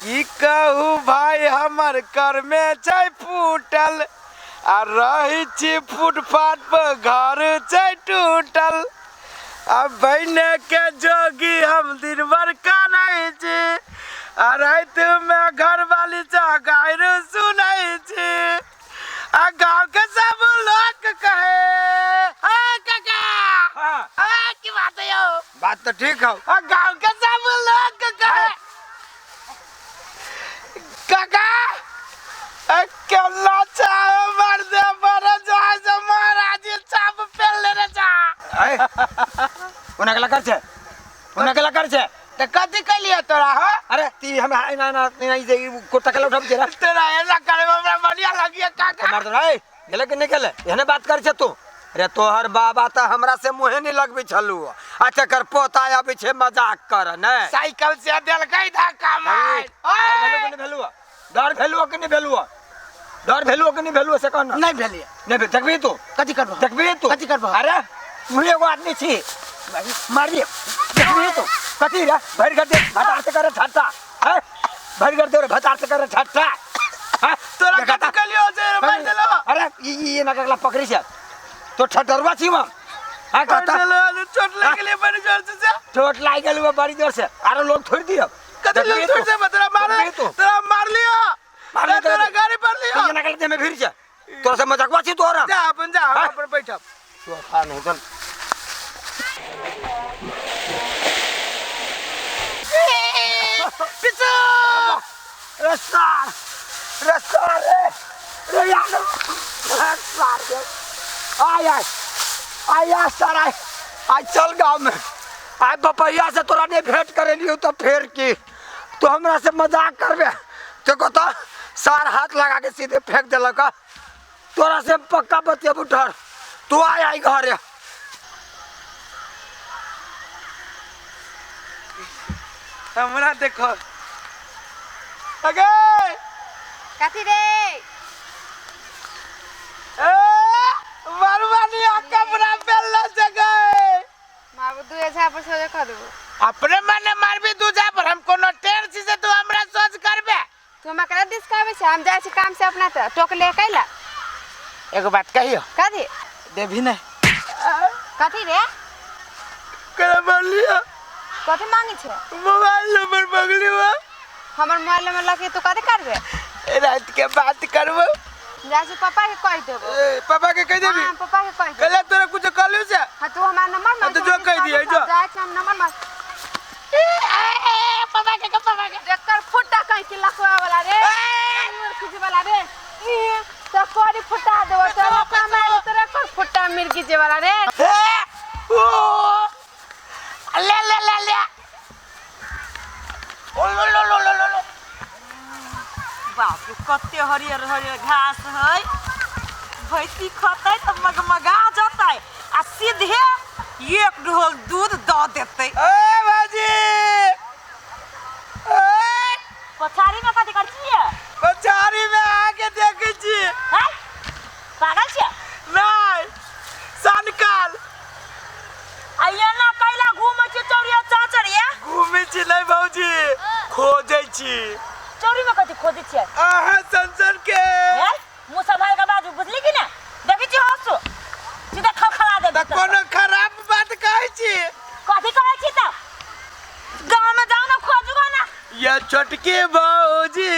की कहू भाई, हमर कर्मे छै फूटल आ रहै छी फुटपाथ पर, घर छै टूटल आ बहिने के जोगी हम दिन भर करै छी आ रातिमे घरवाली सँ गारि सुनै छी आ गाँव के सब लोग कहे, हाँ काका। हाँ। हाँ, की बात है यौ? बात तो ठीक हो। आ गाँव के सब लोग कहे काका, केला चाहे मर दे पर जाय से महाराज चाप पेल ले रे जा। ओना केला कर छे, ओना केला कर छे। त कथी कहलिए तोरा हो? अरे ती हम एना एना एना ई जे ई कुत्ता केला उठाबै छे रे। तोरा एना करे में हमरा बढ़िया लगिए काका। मार दे रे, गेले कि नहीं गेले? एहने बात कर छे तू। रे तोहर बाबा त हमरा से मुहे नहीं लगबै छलू, आ तकर पोता आबै छे मजाक कर नै। साइकिल से देलकै धक्का मार। डर भेलू कि नहीं भेलू? डर भेलू कि नहीं भेलू? डर भेलू कि नहीं भेलू से कह ना। नहीं भेलिए। नहीं भेल। देखबी तू? कथी करबो? देखबी तू? कथी करबो? अरे तू एगो आदमी छी, मारिए। देखबी तू कथी रे? भरि घर दे भतार से करे ठट्टा है, भरि घर दे रे भतार से करे ठट्टा है। तोरा देखा कथी कहलियो से रे मार देलो? अरे ई एना ककला पकड़ी छै तो ठटरवा छी हम। हाँ, मार कहता। देलो, चोट लागि गेलै बड़ी जोर से। चोट लागि गेल बड़ी जोर से। आरो लोग थोड़ी दियो। कथी लोग देखबी तू? थोड़ी दे? तोरा मारे, देखबी तू? तोरा मार लियो। मार लियो। तोरा गाड़ी पर लियो। एना ककला देह में भिड़ छै, तोरा से मजाकवा छी तोरा। जा अपन जा, हम हाँ? अपन बैठब। चोखा नहीं चल। पीछू। रे सार, रे सार, रे रे यार, रे सार रे। आय आय आय आय सार आय आय, चल गाँव में आय। बपैया से तोरा नहीं भेंट करेलियो तो फेर की तू हमरा से मजाक करबे? देखो तो सार हाथ लगा के सीधे फेंक देलक। तोरा से पक्का बतियबू डर। तू आय आय घरे। हमरा देखो अगे। कथी रे? ए बरबानी कपड़ा पेलना जगह। मारबो दू झापर सोझे कऽ देबो। अपने मने मारबी दू झापर, हम कोनो टेर छी से तू हमरा सोच करबे? तू हमरा करा दिस कहबै छै? हम जाइ छी काम से अपना तऽ टोकले कैला। एगो बात कहियो। कथी? देबी नहीं? कथी रे? करा बोलियो। कथी मांगे छै? मोबाइल नंबर मांगली हुआ। हमर मोबाइल नंबर लके तू कथी करबे? रात के बात करबो। जाइ छी पापा के कहि देबो। ए, पापा के कहि देबी? हाँ, पापा के कहि देबो। कहला तोरा कुछ कहलियो से? हाँ, तू हमार नंबर मांग। हाँ, तो जो कहि दियै, जो। जाइ छी हम नंबर मांग। पापा के, पापा के। एकर फुटा कहि के लखवा वाला रे, मुर खींचे वाला रे, ई तो कोरी फुटा देबो तोरा कमाए, तोरा एकर फुटा मिर्गी जे वाला रे। ए, ओ ले ले ले ले ओ लो लो लो लो लो लो। बाप रे, कते हरियर हरियर घास है। भैंसी खतै तऽ मगमगा जतै आ सीधे एक ढोल दूध दऽ देतै। ए बाजी, ए। पछाड़ी में कथी करै छियै? पछाड़ी में आके देखै छी। हैं, पागल छियै? नहीं, सनकाल। आ एना कैला घूमै छियै चौरिया चाचरिया? घूमै छी नहीं भौजी, खोजै छी। चौरी में कथी खोजै छियै? अहाँ सनसन के। हैं, मुँह सम्हाल के बाजू, बुझली कि ना? देखै छी हंसू सीधा खलखला देबै। तऽ कोनो खराब बात कहै छी? कथी कहै छी? तऽ गाँव में जाउ ना, खोजू ना। ये छोटकी भौजी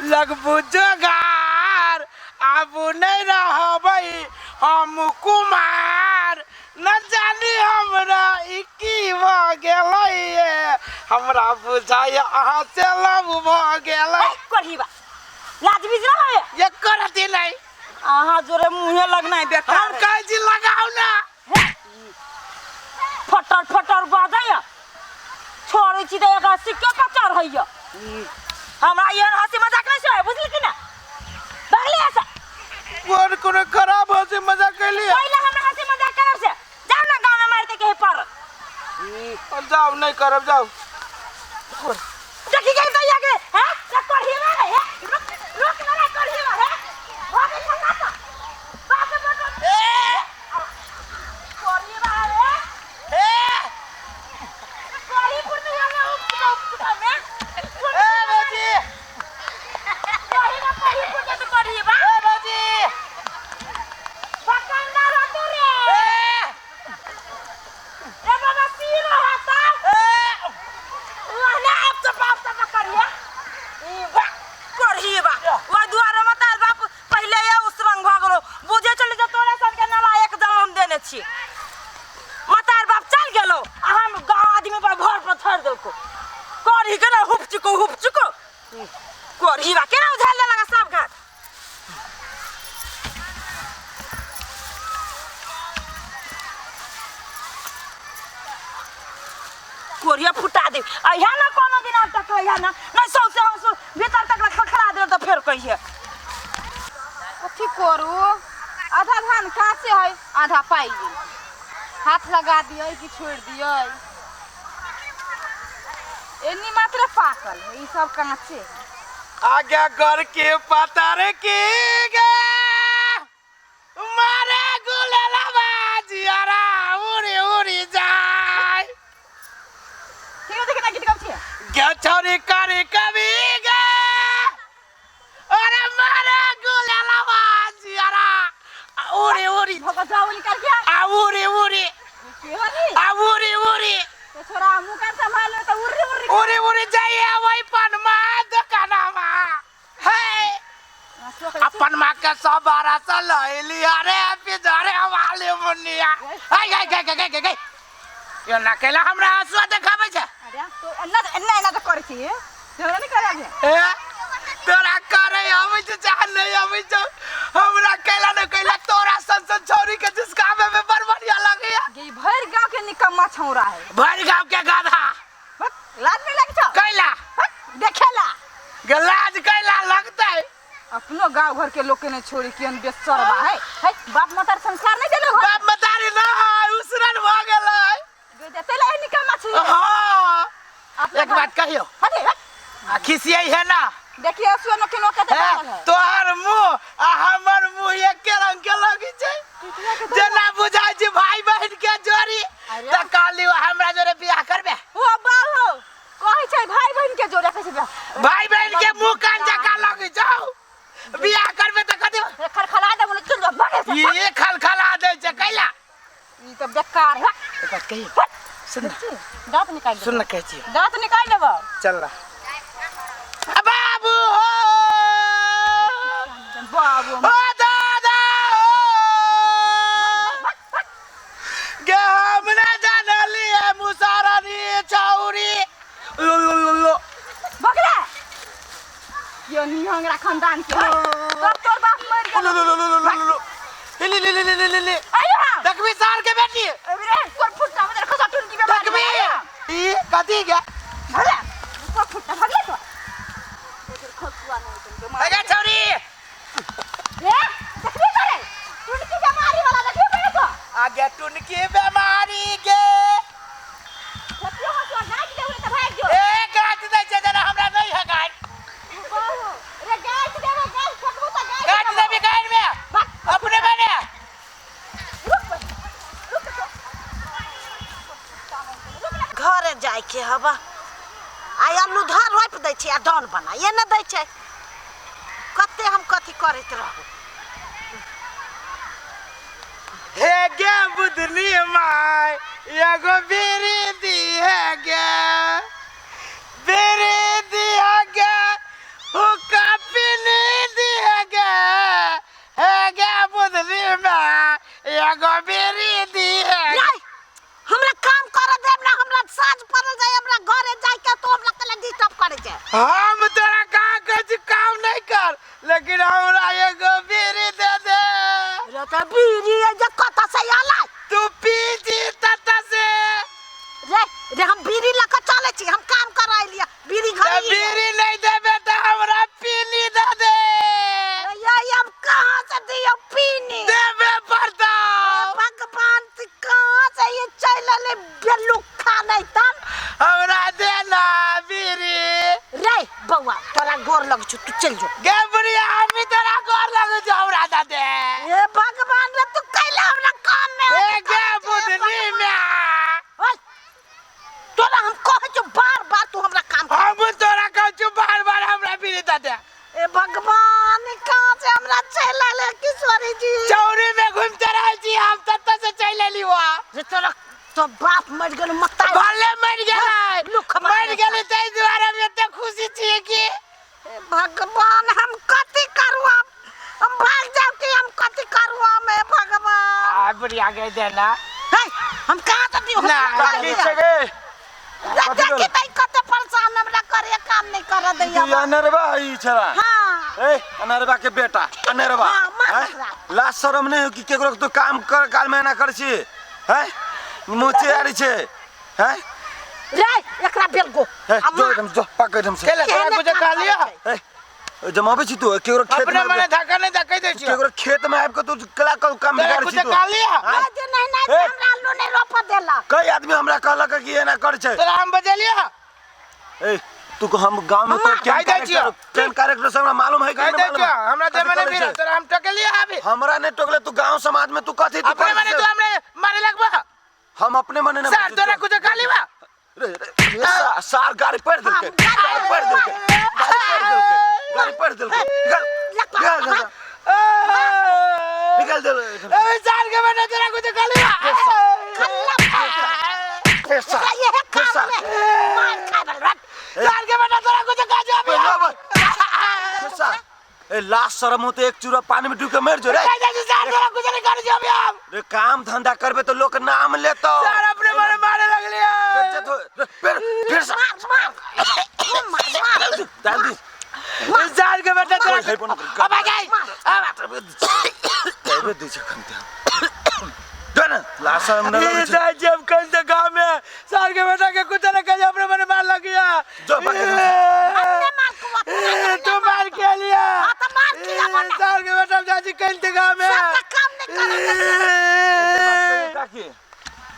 लगबू जोगार, आबू नहीं रहबै हम कुमार। न जानी हमरा ई की भऽ गेलै, हमरा बुझाइ अहाँ से लव भऽ गेलै। कोढ़ीबा लाज बीज रहे। ये करती नहीं। अहाँ जोरे मुँहे लगनाइ बेकार। हम कहै छी लगाउ ना। फटर फटर बाजैया, छोड़ै छी तऽ एकरा सिक्के पर चढ़ैया। हमरा एहन हंसी मजाक नहि छै, बुझली कि ना? बगले ऐसा। कोन कोनो खराब हंसी मजाक कैलियै? पहिले हमरा हंसी मजाक करब से जाउ ना गाँव में मारिते के पर। जाउ, नहीं करब, जाउ। देखी गई दैया के हैं से कोढ़ीबा रे, हे रुक रुक ना रे कोढ़ीबा रे, भऽ गेल ठंडा तऽ बाप रे बाप। ए कोढ़ीबा रे, ए कोढ़ीपुर में हमे उपटा उपटा में। ए भौजी। चपाप चपा करिए ई बा करही बा ओइ दुआरे मत आयल बाप पहिले ये उसरंग भऽ गेलो बुझे चली जे तोरा सबके नालायक जन्म देने छी मतार बाप चल गेलो आ हम गाँव आदमी पर घर पर छोड़ देलको करही के ना हुप चुको हुप चुको करही बा केना उझाल लगा सब घाट कोरिया फुटा दे अहिया ना कोनो दिन आब तक अहिया ना नहीं सौसे हंसू भीतर तक खखड़ा दे तो फेर कहिए कथी करू आधा धान काचे है आधा पाइ गेल हाथ लगा दियै कि छोड़ि दियै एनी मात्र पाकल है ई सब काचे है आज्ञा करके पतर के गे मारे गुलेला बाजियारा उड़ी उड़ी जाय ठीक है देखिए गीत गाबै छियै गे छौरी करे कभी गे अरे मारे गुलेला बाजियारा उड़ी उड़ी भगत जाओ निकाल के आ उड़ी उड़ी के हनी आ उड़ी उड़ी तो छोरा मुंह कान संभाल तो उर्री उर्री उड़ी उड़ी जाइए वही पनमा दुकानमा है अपन माँ के सब बारह सौ लैली अरे पिजरे वाले मुनिया हाय हाय गाय गाय गाय गाय यो ना केला हमरा हंसुआ देखाबै छै अरे तो एना एना एना तो करै छी झगड़ा नहीं करे आगे ए तोरा करे अबै छै चाहे नहीं अबै छै हमरा कैला न कैला तोरा सन सन छौरी के जिसकावे में बड़ बढ़िया लगैया ये भर गांव के निकम्मा छौरा है भरि गाँव के गधा बस लाज नहीं लगी छौ कैला हट, देखेला लाज कैला लगतै अपनो गांव घर के लोग के नहीं छोड़ी कियन बेसरवा है है बाप मतार संस्कार नहीं देलो घर बाप मतारी ना है उसरन भऽ गेलै देते ला निकम्मा छी हाँ अपना एक बात कहियो हटे हट आ खिसियै है ना देखिए असुआ नोके नोके दे हे, पागल है तोहर मुंह आ हमर मुंह एके रंग के लगी छै जेना बुझाइ छै भाई बहिन के जोड़ी अरे। तऽ कहली हमरा जोड़े बियाह करबे ओ बाहो कहै छै भाई बहिन के जोड़े कहै छै बियाह। भाई बहिन के मुंह कान जकाँ लगी जाउ बियाह करबे तऽ कथी रे खड़खड़ा दे बोले चल जा भागे से ई खलखला दै छै कैला ई तऽ बेकार है एक बात कहियो सुन ना दांत निकाल सुन ना कहै छियौ दांत निकाल लेबो चल ना बाबू हो बाबू ओ दादा हो गे हम ना जानलिए मुसारनी छौरी लो लो लो लो बकरा यो निहंगरा खानदान के है तब तोर बाप मर गेल लो लो लो लो लो लो ले ले ले ले ले ले ले आयो हम देखबी सार के बेटी अरे तोर फुट्टा में खसा टुनकी बेमारी देखबी ई कथी गे भले तोर फुट्टा भगले तो खसुआ नहीं तुम बेमारी अगे छौरी ए देखबी करे टुनकी बेमारी वाला देखबी करे तो आगे टुनकी बेमारी गे सतियो हसुआ गाज दे त भाग जो ए गाछ दै छै जेना हमरा नहीं है गाछ बाबू रे गाज देबो गाज फटबो त गाज गाछ देबी गाछ में अपने बने घरे जाइके हबा आइ आलू धर रोपि दै छै आ दौन बनाइए ने दै छै कते हम कथी करैत रहू हे गे बुधनी माय एगो बीड़ी दी है गे बीड़ी दी है गे हुक्का पीनी दी है गे हे गे बुधनी माय एगो बीड़ी दी है गे। रे हमरा काम करऽ देब ना हमरा साँझ पड़ल जाय हमरा घरे जाइके तो हमरा कले डिस्टर्ब करै छै हम तोरा कहाँ कहै छी काम नहीं कर लेकिन हमरा एगो बीड़ी दे दे रे तऽ बीड़ी जे कतऽ से अलै तू पी जी तत से रे रे हम बीड़ी लऽ कऽ चलै छी हम काम करऽ एलियै बीड़ी तऽ घर बीड़ी नहीं देबे तऽ हमरा पीनी दे दे ये हम कहाँ से दियौ पीनी देबे पड़तौ भगवान से कहाँ से ये चलि एलै बेलुक्खा नहीं तन हमरा दे ना बीड़ी रे बौआ तोरा गोर लग छौ तू चलि जो गे बुढ़िया हम भी तोरा गोर लगै छौ हमरा दे दे हे भगवान रे तू कैला हमरा काम में ए गे बुधनी माय ओए, तोरा हम कहै छौ बार बार तू हमरा काम कर हम तोरा कहै छौ बार बार हमरा बीड़ी दे दे ए भगवान कहाँ से हमरा चलि एलै किशोरी जी चौरी में घूमते रहै छी हम तत्ते से चलि एली वहाँ रे तोरा तो बाप मरि गेल मताई भले मरि गेलै लुख मरि गेलै ताहि दुआरे हम आगे देना। है, हम कहाँ से दियो? ना, की छै गे? कथी देखी भेल? तई कते परेशान हमरा करे, काम नहीं कर दैया। ई अनरबा है ई छड़ा। हाँ। ए अनरबा के बेटा अनरबा। हाँ, मार हैं? एकरा। लाज शरम नहीं हो कि केकरो के तू काम कर काल में एना कर छी हैं? मुचे आरी छै हैं? रे एकरा बेल गो। हे आ जो मार। एकदम जो पकड़ एकदम से। केला तोरा केहने कुछ काम कहलिया? करै छै? ए जमाबै छी तू केकरो खेत अपने में मने धक्का नहीं धक्का दै छियो। केकरो खेत में आबि के तू केला के काम तोरा बिगाड़ कुछ छी तू? कहलिया? हैं? ओहि दिन नहीं नहीं ए। हमरा आलू नहीं रोप देलक। कई आदमी हमरा कहलक कि एना कर छै। तोरा हम बजेलिया? ए तू को हम गांव में तो कहि दै छियो। केहन कैरेक्टर से हमरा मालूम है कि कहि नहीं दै मालूम छियो, है? हमरा दे कथी मने करै भी छै? तोरा हम टोकलिया अभी। हमरा नहीं टोकले तू गांव समाज में तू कथी तू अपने करै मने छै? तू हमरे मारे लगबा। हम अपने मने नहीं सर तोरा कुछ कहली बा? रे रे सार गाड़ी पढ़ देलकै, गाड़ी पढ़ देलकै, गाड़ी पढ़ देलकै, गाड़ी पढ़ देलकै। निकाल निकाल निकाल निकाल दे। ए सार के बेटा तोरा कुछ कहली बा? फिर सार, एकरा इहे फिर काम सार। में मार खाय बल रट। सार के बेटा तोरा कुछ कह जो अभी। फिर सार। ए लाज शरम होते एक चूरा पानी में डूब के मर जो रे। कहि दै छी सार तोरा कुछ नहीं कर जो अभी हम। रे काम धंधा करबे तो लोग नाम लेतो। सार अपने मने मारे लगलिया। बेइज्जत हो रे, फिर फिर सार। मार मार मार मार। डाल दी। सार के बेटा तोरा है बन अब आ गई। अब कहबे दै छै खनते। जो ना लाज शरम न लगै छै। सार जब कल से गांव में सार के बेटा के कुछ नहीं कह अपने मने मार लगिया। जो पकड़। अपने मार को अपने तू मार के लिया। हाँ तो मार किया बना। सार के बेटा चाची कल से गांव में। सबका काम नहीं करे काकी,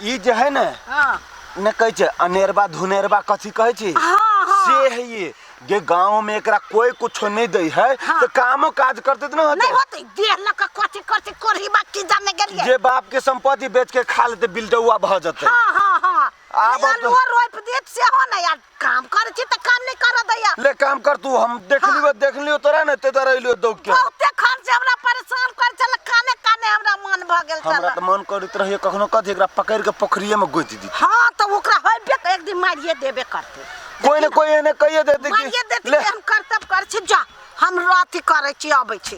ई जे है ने हाँ ने कहै छै अनेरबा धुनेरबा कथी कहै छी? हाँ, हाँ। से है ये जे गांव में एकरा कोई कुछो नहीं दै है हाँ। तो कामो काज करते न नहीं होते। होते देह लक कथी कथी कोरी बा की जाने गेलिए। जे बाप के संपत्ति बेच के खा लेते बिलडौआ भ जते। हाँ हाँ हाँ। आब आलू तो- रोप देत से हो ना यार, काम करे छी त काम नहीं कर दैया। ले काम कर तू, हम देख हाँ। लियो देख लियो तोरा ने ते तोरा अइलियो दौग के। बहुते खर्च हमरा परेशान कर छल, काने काने हमरा मन भ गेल छल। हमरा त मन करैत रहिए कखनो कथी एकरा पकड़ के पोखरिये में गोति दी। हाँ तो ओकरा होइबे त एक दिन मारिए देबे करते। कोई ने कोई एने कहिए देते कि मारिए देते ले कि हम करतब कर छी, जा हम अथी करे छी अबै छी।